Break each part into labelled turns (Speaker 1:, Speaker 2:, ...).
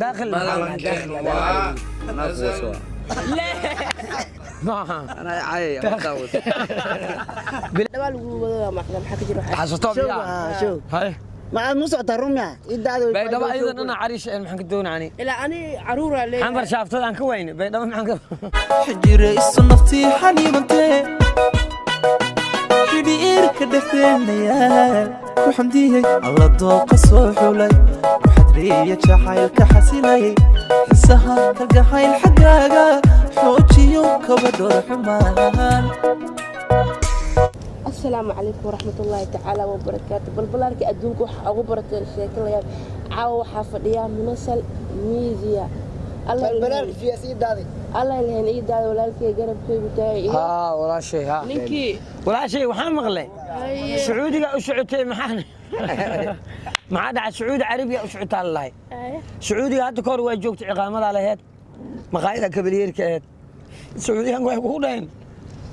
Speaker 1: Daakhil.
Speaker 2: Balankeen waa
Speaker 3: Anaa ku waso.
Speaker 1: Maaha.
Speaker 3: Anaa caayay ama daawad.
Speaker 4: Dhawaa lagu wadaa, maxaa ka jira?
Speaker 1: Xasuusto biyaa.
Speaker 5: Show.
Speaker 1: Hay.
Speaker 5: Maxaad mu socotaa rumya idaada?
Speaker 1: Baydhabo ayadan dhana cariish een maxaan ka doonani?
Speaker 4: Ilaa ani caruuraa leeyahay.
Speaker 1: Xamar shaaftada aan ka wayne baydhabo maxaan ka
Speaker 6: Xijirayso naftii xaniibantee, xidhiirka dhexdeenayaa ku xamdiyey Alla, dooqa soo xulay ku xadreeya jacaylka xasilayay, xisaha kalgacayl xaggaaga xoojiyo kabadhor xumaan.
Speaker 4: Asalaamu calaykum waraxmatullaahi tacaala wabarakaatu. Balbalaarkii adduunka waxaa ugu barateen sheeko layaab. Caawa waxaa fadhiyaa Munasal Media.
Speaker 5: Balbalaarka fiyaas idaada.
Speaker 4: Allah ilahayn iidaada, walaalkay garabkaygu taagay iyo
Speaker 1: Haa, walaashay, haa.
Speaker 4: Ninkii.
Speaker 1: Walaashay, waxaan maqlay
Speaker 4: Haye.
Speaker 1: Sacuudiga u socotay. Maxaa dhacay? Sacuudi Carabiya u socotaa lalahay.
Speaker 4: Haye.
Speaker 1: Sacuudiga hadda kahor waa joogtay, ciqaamadaa laheyd, maqaayada kabalyeerka aheyd. Sacuudiyanku waxay kugu dhaheen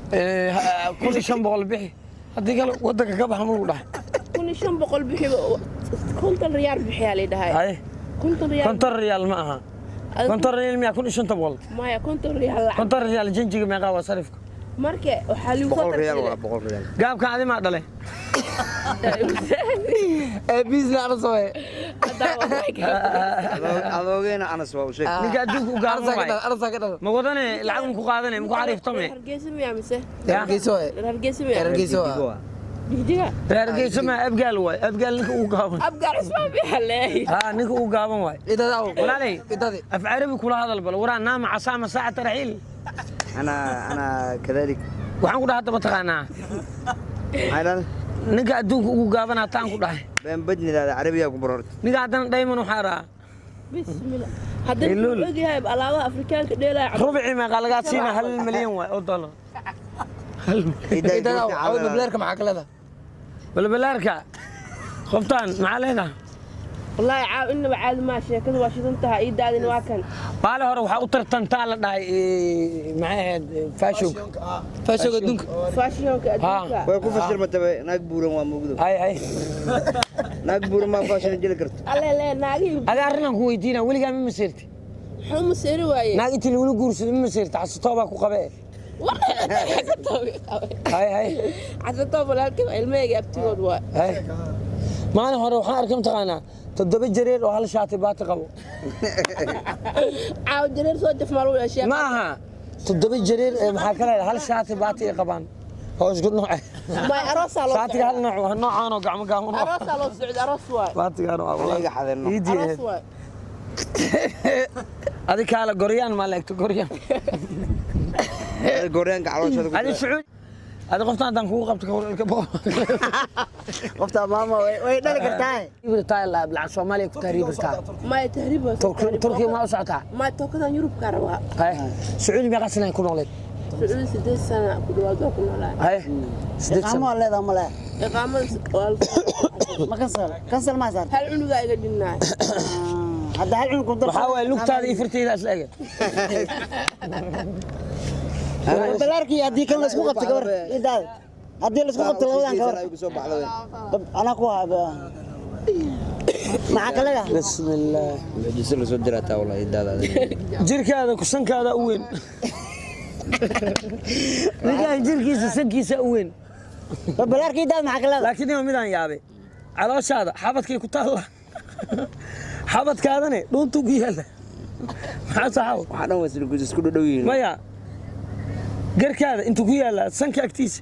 Speaker 1: 1500 bixi, haddii kale wadanka ka baxa ma lagu dhahay?
Speaker 4: 1500 bixiba, 50 riyaal bixiyaa lay dhahay.
Speaker 1: Haye.
Speaker 4: 50 riyaal.
Speaker 1: 50 riyaal ma aha. 50 riyaal miya 1500?
Speaker 4: Maya, 50 riyaal lacag.
Speaker 1: 50 riyaal janjiga meeqaa waa sarifka?
Speaker 4: Marka waxaa ligu soo
Speaker 3: 100 riyaal waa
Speaker 4: tartiilay.
Speaker 3: 100 riyaal.
Speaker 1: Gaabkan adi maa dhalay?
Speaker 7: Biisna anas waay.
Speaker 3: Adoogeena Anas waa u sheeg.
Speaker 1: Ninka adduunka u gaaban waay.
Speaker 7: Anasaa ka dhal.
Speaker 1: Ma wadane lacag ma ku qaadane, ma ku cariiftame?
Speaker 4: Hargeysa miyaa mise?
Speaker 1: Ya?
Speaker 7: Hargeysa waay.
Speaker 4: Reer Hargeysa miyaa?
Speaker 7: Hargeysa waa.
Speaker 4: Jigjiga.
Speaker 1: Reer Hargeysa ma Abgaal waay? Abgaal ninka ugu gaaban.
Speaker 4: Abgaar Cusmaan biyaa leeyahay.
Speaker 1: Haa, ninka ugu gaaban waay.
Speaker 7: Idada aw.
Speaker 1: Walaalay.
Speaker 7: Idadi.
Speaker 1: Af Carabi kula hadal bal waraa naama casaama saacata raxiil.
Speaker 3: أنا أنا كذلك.
Speaker 1: Waxaan ku dhahay hadda ma taqaanaa?
Speaker 3: Maxay dhahday?
Speaker 1: Ninka adduunka ugu gaaban hataan ku dhahay.
Speaker 3: Been badnidaada Carabiga ku barorta.
Speaker 1: Ninka haddana dhayman waxaa rahaa.
Speaker 4: Bismillah, haddana
Speaker 1: Ilul.
Speaker 4: wuxuu ogyahay alaabaha Afrikaanka dheelaya.
Speaker 1: Rubicii meeqa lagaa siina? 1 milyan waay oo dollar.
Speaker 7: Idada aw. Aw, mableerka maxaa ka leedahay?
Speaker 1: Balbalaarka qoftaan maxaa leedahay?
Speaker 4: Wallaahi caaw inaba caadi maa, sheekadu waa shidan tahay, ii daadin waa kan.
Speaker 1: Baale hore waxaa u tartantaa la dhahay, maxay ahayd, faashowka.
Speaker 7: Faashowga adduunka.
Speaker 4: Faashionka adduunka.
Speaker 3: Way ku fashilmatay naag buuran waa mugdo.
Speaker 1: Hay hay.
Speaker 3: Naag buuran ma fashion jeli karto.
Speaker 4: Alle le naagihii.
Speaker 1: Adi arrinaan ku weydiina, weligaa ma masiirti?
Speaker 4: Muxuu maseeri waaye?
Speaker 1: Naag intii lagula guursado ma masiirta? Xasutoo baa ku qabee. Hay hay.
Speaker 4: Casatoob walaalkay waa, ilmahayga abtigood waa.
Speaker 1: Hay, maalin hore waxaan arkay mataqaanaa toddoba jareer oo hal shaati baati qabo.
Speaker 4: Caaw jareer soo jaf maal u yeeshee.
Speaker 1: Ma aha toddoba jareer ee maxaa ka leedahay, hal shaati baati ay qabaan oo isku nooc.
Speaker 4: May, aroosaa loo
Speaker 1: Shaatiga hal nooc waa noocaan oo gacmo gaaban oo
Speaker 4: Aroosaa loo socday, aroos waay.
Speaker 1: Baatigaan waa
Speaker 3: Aniga xadeenno.
Speaker 1: iidii
Speaker 4: Aroos
Speaker 1: ahayd.
Speaker 4: waay.
Speaker 1: Adi kaala goryaan maa la egto goryaan?
Speaker 3: Gooryaanka calooshada ku
Speaker 1: Adi
Speaker 3: jira.
Speaker 1: Sacuud adi qoftaan haddaan kugu qabto ka warka boqol.
Speaker 5: Qofta maama way dhali kartaa.
Speaker 1: Tahriibirtaa lacag Soomaaliya ku tahriibirtaa?
Speaker 4: Maya, tahriib waa soo tahriib.
Speaker 1: Turkiga ma u socotaa?
Speaker 4: Maya, tookadan Yurubkaa rabaa.
Speaker 1: Hay, Sacuudi meeqa sana ku noqleed?
Speaker 4: Sacuudi 8 sana ku dhawaad waa ku noolaa.
Speaker 1: Hay, 8
Speaker 5: Iqaamo
Speaker 1: sano.
Speaker 5: waa leedahay male?
Speaker 4: Iqaamada waa
Speaker 5: Ma cancel cancel ma saarta?
Speaker 4: Hal cunugaa iga dhinnaa.
Speaker 5: Hadda hal cunug ku dar.
Speaker 1: Waxaa waaye lugtaada iyo firtayda isla ege.
Speaker 5: Balaarkii haddii kan la isku qabto gabar idaada, haddii la isku qabto labadan gabar.
Speaker 3: Ay ku soo baxday.
Speaker 5: Anaa ku haba maxaa ka leedahay?
Speaker 1: Bismillaah.
Speaker 3: Mucjiso la soo diraa taa wallahi idaada.
Speaker 1: Jirkaada ku sankaada u weyn. Ninkaan jirkiisa sankiisa u weyn.
Speaker 5: Balaarkii idaada maxaa ka leedahay?
Speaker 1: Laakiin nima midaan yaabay, calooshaada xabadkay ku taalla, xabadkaadane dhuuntuu ku yaalla, maxaa saxaw?
Speaker 3: Waxa dhan waa isku dhow yihiin.
Speaker 1: Maya, garkaada intuu ku yaallaa sanka agtiisa.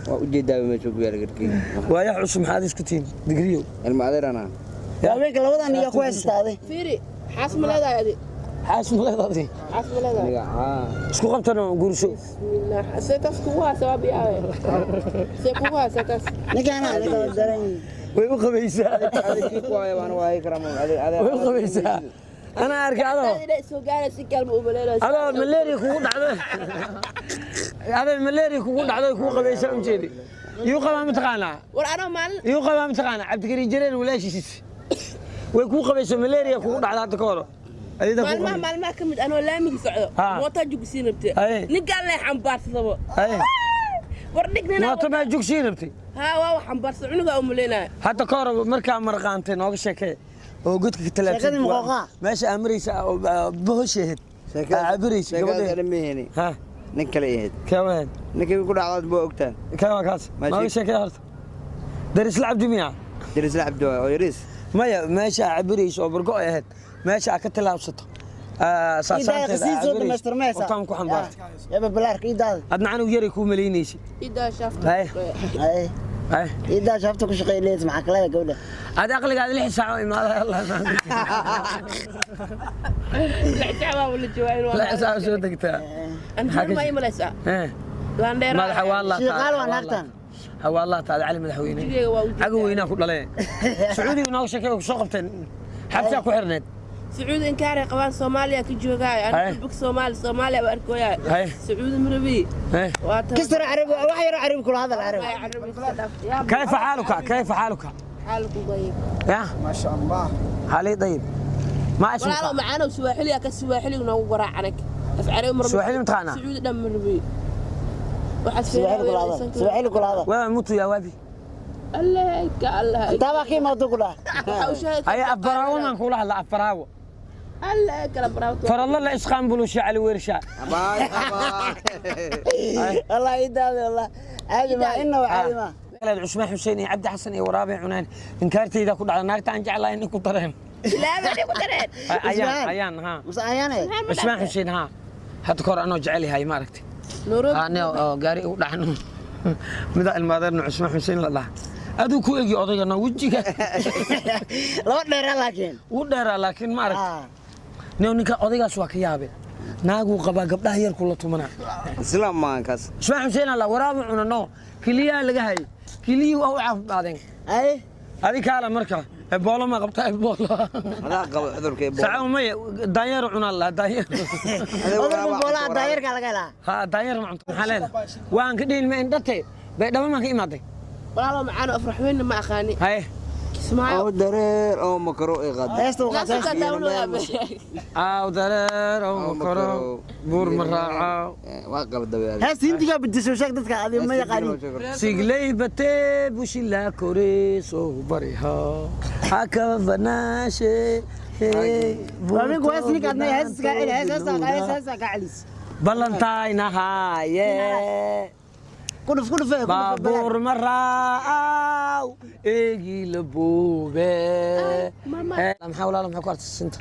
Speaker 3: Waa u jeedaa meesha ku yaala garkeyga.
Speaker 1: Waayax cusub maxaad isku tihiin digriyow?
Speaker 3: Ilma adeerana.
Speaker 5: Haweenka labadan iyo ku haysata adi.
Speaker 4: Fiiri, xaas ma leedahay adi?
Speaker 1: Xaas ma leedaadi?
Speaker 4: Xaas ma leedahay?
Speaker 3: Aniga haa.
Speaker 1: Isku qabtano guurso.
Speaker 4: Bismillah, see taas kugu haysa waa biyaawe, see kugu haysa taas.
Speaker 5: Ninkaana ninka daran.
Speaker 1: Way u qabaysaa.
Speaker 3: Adeeg ku haya baan waa karaa adeeg.
Speaker 1: Way u qabaysaa, anaa arkay adoo
Speaker 4: Inay soo gaaraysa si kalma u maleynaysa.
Speaker 1: Adoo malaria kugu dhacdo, adoo malaria kugu dhacdo kugu qabaysaa ujeedi. Yuu qabaa mataqaanaa?
Speaker 4: War anoo maalin
Speaker 1: Yuu qabaa mataqaanaa? Cabdikariin Jareer walaashiis way kuu qabayso, malaria kugu dhacda hadda ka hor. Ayada ku
Speaker 4: Maalmaha maalmaha ka mid anoo laamiga socdo,
Speaker 1: Ha.
Speaker 4: mootaa jugsiin rabte.
Speaker 1: Haye.
Speaker 4: Ninkaan lee xambaarsadaba.
Speaker 1: Haye.
Speaker 4: War dhignina.
Speaker 1: Mooto maa jugsiin rabtay?
Speaker 4: Haa, waa wax xambaarsan cunugaa u maleynaya.
Speaker 1: Hadda ka hor markaa marqaantay nooga sheekee. Oo godka ka talaabsan.
Speaker 5: Sheekadii muqooqaa.
Speaker 1: Meesha aa maraysa oo bohosheed. Aa cabiraysa
Speaker 3: gabadha
Speaker 1: gabadha.
Speaker 3: ana meheni.
Speaker 1: Ha.
Speaker 3: Nin kale ahayd.
Speaker 1: Keeween.
Speaker 3: Ninkii ku dhacdaad buu ogtaa.
Speaker 1: Keewaa kaas.
Speaker 3: Maashay.
Speaker 1: Maaga sheekada horta. Daris la cabdi miyaa?
Speaker 3: Daris la cabdi oo yariis.
Speaker 1: Maya, meesha aa cabiraysa oo bargo ay ahayd. Meesha aa ka talaabsato.
Speaker 5: Idaa sii soo dhamaystirmaysa.
Speaker 1: Hortaan ku xambaartay.
Speaker 5: Ya balbalaarka idaa.
Speaker 1: Adna canug yaray kuu malaynaysa.
Speaker 4: Idaa shaafta.
Speaker 1: Hay.
Speaker 5: Ay.
Speaker 1: Hay.
Speaker 5: Idaa shaafta ku shaqeynaysa maxaa kale gabadha.
Speaker 1: Ad aqligaada 6 saac oo imaada Allah.
Speaker 4: 6 saac baa wala joogaa.
Speaker 1: 6 saac soo degtaa.
Speaker 4: Anaa ma imalaysaa.
Speaker 1: Eh.
Speaker 4: Laandheer.
Speaker 1: Madaxa waa la.
Speaker 5: Shiiqaal waa naagtan.
Speaker 1: Waa la taada cali madaxweyne.
Speaker 4: Wejigeega waa u
Speaker 1: Cago weynaa ku dhaleen. Sacuudiga nooga sheekay ku soo qabteen. Xabsiga ku xirneed.
Speaker 4: Sacuudi inkaaray qabaan Soomaaliya ka joogaayo.
Speaker 1: Hay.
Speaker 4: Aniga bug Soomaali Soomaaliya baa arkooyaa.
Speaker 1: Hay.
Speaker 4: Sacuudi marabi.
Speaker 1: Eh.
Speaker 4: Waa tan.
Speaker 5: Kisra carabi wax yar carabi kula hadal carabi.
Speaker 4: Ay, carabi iska dhaaf. Yaa
Speaker 1: كيف حالك؟ كيف حالك؟
Speaker 4: xaalku qayb.
Speaker 1: يا
Speaker 2: ما شاء الله.
Speaker 1: حالي طيب. ما
Speaker 4: Walaalo
Speaker 1: اسمك؟
Speaker 4: macaanow Swahili ka Swahili noogu garaac anag. Af carabi marbi.
Speaker 1: Swahili ma taqaanaa?
Speaker 4: Sacuudi dhan marbi. Waxaad
Speaker 5: Suwaxili kula hadal. Suwaxili kula hadal.
Speaker 1: وين موتوا يا وابي؟
Speaker 4: Allah ka Allah.
Speaker 5: Intaa baa ka imaado kula.
Speaker 4: Waxa uu sheegay.
Speaker 1: هيا أفراو ما نقول هلا أفراو.
Speaker 4: Allah kala baraawto.
Speaker 1: فرالله لا إسقام بلوشي على ورشة.
Speaker 3: Abaay abaay.
Speaker 5: Allah idaa Allah. Caadi ma inna waa caadi ma.
Speaker 1: عثمان حسين عبد حسن ورابع عنان إنكارتي إذا كنت على ناقة عن جعل إني كنت طرهم.
Speaker 4: Laba ku dareen.
Speaker 1: أيان أيان ها.
Speaker 5: Muse ayaanay.
Speaker 1: عثمان حسين ها. هتكور أنا جعلي هاي ما ركتي.
Speaker 4: Nairobi.
Speaker 1: أنا قاري ودحن. مدى المادر عثمان حسين لا أدو كو إيجي أضيقنا وجهك.
Speaker 5: Laba dheeraa laakiin.
Speaker 1: ودارا لكن ما ركتي.
Speaker 5: Ah.
Speaker 1: Nio ninka odaygaas waa ka yaabe. Naaguu qabaa gabdhaha yar kula tumanaa.
Speaker 3: Islaam maan kaas.
Speaker 1: Cusmaan Xuseen alla waraabu cunano kiliyaa laga hayay kiliyii waa u caafimaadeen.
Speaker 5: Ay.
Speaker 1: Adi kaala marka eboolo ma qabtaa eboolo.
Speaker 3: Madaa qabo cudurka Ebola.
Speaker 1: Saca maya daanyeer cunaa la daanyeer.
Speaker 5: Cudurka boolaha daayarka laga helaa.
Speaker 1: Ha daanyeer ma cunto maxaa leedahay? Waan ka dhihin ma indhate baydhabo maan ka imaaday.
Speaker 4: Walaalo macaanow afraxweynna ma aqaani.
Speaker 1: Haye.
Speaker 4: Kismaayo.
Speaker 3: Oo dareer oo makaro ay qaad.
Speaker 5: Heesta uu qaatay.
Speaker 4: Naasaka daawlo.
Speaker 1: Aaw dareer oo makaro buur ma raaco.
Speaker 3: Waa qaldabe.
Speaker 5: Heesta hindiga bedesho sheeg dadka adiga ma yaqaanin.
Speaker 1: Sigley bate bushila kore soo bariha. Hakaba banaashe.
Speaker 5: Waa hees ninka adna hees iska celi hees hees hees hees ka celis.
Speaker 1: Ballantayna haaye.
Speaker 5: Ku dhuf ku dhuf ku dhuf.
Speaker 1: Baabuur ma raacaw eegi la buube. Maxaa walaalo maxaa ku artay sinta?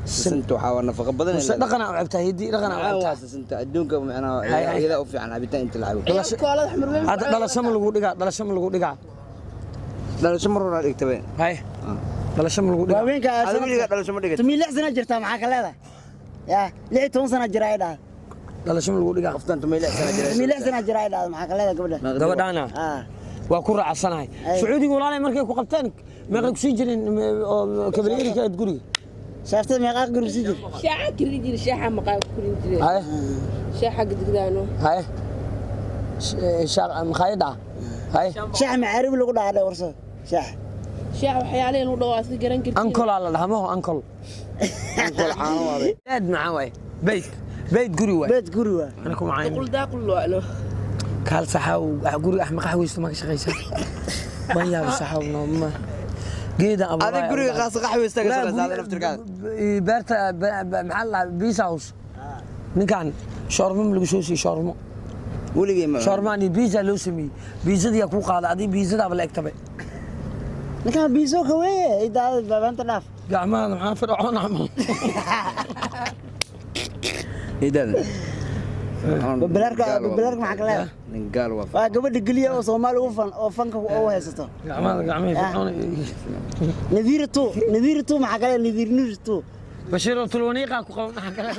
Speaker 3: Sinta waxaa waa nafaqo badan.
Speaker 1: Mise dhaqan aa u cabtaa hiddii dhaqan aa u
Speaker 3: Waa
Speaker 1: cabtaa.
Speaker 3: sinta adduunka macnaha
Speaker 1: Hay, hay.
Speaker 3: iyada u fiican cabitaan inta la cabo.
Speaker 4: Koolada xmar weyn.
Speaker 1: Hadda dhalasho ma lagu dhigaa dhalasho ma lagu dhigaa.
Speaker 3: Dhalasho mar hore dhigtay.
Speaker 1: Hay. Dhalasho ma lagu dhigaa.
Speaker 5: Waaweynka
Speaker 3: Adiga weligaa dhalasho ma dhigatay.
Speaker 5: Tumi 6 sano jirtaa maxaa ka leedahay? Ya 16 sano jira ay dhahay.
Speaker 1: Dhalasho ma lagu dhigaa.
Speaker 3: Qoftan tumay 6 sano jiray.
Speaker 5: Tumi 6 sano jira ay dhahay maxaa ka leedahay gabadha?
Speaker 1: Gabadhaana
Speaker 5: Ah.
Speaker 1: waa ku raacsanahay.
Speaker 5: Ay.
Speaker 1: Sacuudiga walaalay markay ku qabteen meeqay ku sii jireen oo kabareeriga aad guriga.
Speaker 5: Shaaftada meeqa gurub sii jir?
Speaker 4: Shaaca kirin jiri shaaca maqaa kurin jiri.
Speaker 1: Hay.
Speaker 4: Shaaca gudgudaano.
Speaker 1: Hay. Shaaq makhaayada. Hay.
Speaker 5: Shaax macaarib lagu dhahaa dhe warso. Shaax.
Speaker 4: Shaaca waxyaalaha lagu dhawaa iska garan kartiin.
Speaker 1: Ankol aa la dhahaa maho ankol.
Speaker 3: Ankol caano waabe.
Speaker 1: Aad macaan waay. Beyt. Beyt guri waay.
Speaker 5: Beed guri waa.
Speaker 1: Ana ku macaan.
Speaker 4: Daaqul daaqul waano.
Speaker 1: Kaal saxaaw guriga axmed qaxweysto ma ka shaqaysan. Waan yaaba saxaaw nooma. Geeda abuuray.
Speaker 3: Adiga guriga qaas qaxweysta ka shaqaysaa naftirkaada.
Speaker 1: Beerta maxaa la dhahaa Peace House. Ninkan shawarma ma lagu soo siiyey shawarmo.
Speaker 3: Weligay ma.
Speaker 1: Shawarmaan iyo pizza loo sameeyey. Pizzadii yaa kuu qaada adiga pizzadaaba la egtabay.
Speaker 5: Ninkan biiso ka weeye idaa baabanta dhaaf.
Speaker 1: Gacmaha maxaa fircoon camal.
Speaker 3: Idan.
Speaker 5: Balbalaarka balbalaarka maxaa ka leedahay?
Speaker 3: Nin gaal waa.
Speaker 5: Waa gabadha geliya oo Soomaali ugu fan oo fanka u haysato.
Speaker 1: Gacmaha gacmihii fircoon.
Speaker 5: Nadiir tu, nadiir tu maxaa ka leedahay? Nadiir nadiir tu.
Speaker 1: Bashiir oo tulwaniiqa ku qaban maxaa kale.